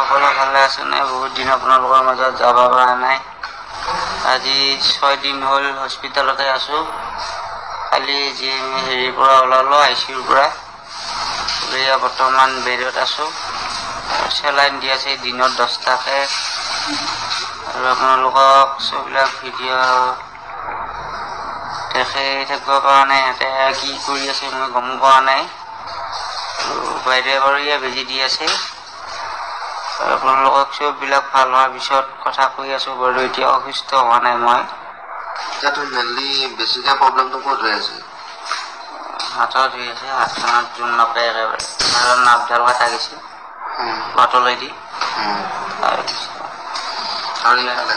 সকলো ভালে আছেনে? বহুত দিন আপোনালোকৰ মাজত যাব পৰা নাই। আজি 6 দিন হ'ল হস্পিটেলতে আছোঁ। কালি জি এম হেৰিৰ পৰা ওলালোঁ, ICUৰ পৰা। এয়া বৰ্তমান বেডত আছোঁ। চেলাইন দি আছে দিনত 10টাকৈ। আৰু আপোনালোকক চববিলাক ভিডিঅ' দেখাই থাকিব পৰা নাই, সিহঁতে কি কৰি আছে মই গমো পোৱা নাই। আৰু বাইদেৱে বাৰু ইয়াত বেজি দি আছে। আৰু আপোনালোকক চববিলাক ভাল হোৱাৰ পিছত কথা কৈ আছোঁ বাৰু, এতিয়া অসুস্থ হোৱা নাই মই। এতিয়াতো মেইনলি বেছিকৈ প্ৰব্লেমটো ক'ত হৈ আছে? হাতত হৈ আছে, হাতখনত জোৰ নাপায় একেবাৰে, কাৰণ নাপডাল কটা গৈছে বাটলৈ দি। তাৰপিছত আৰু ইফালে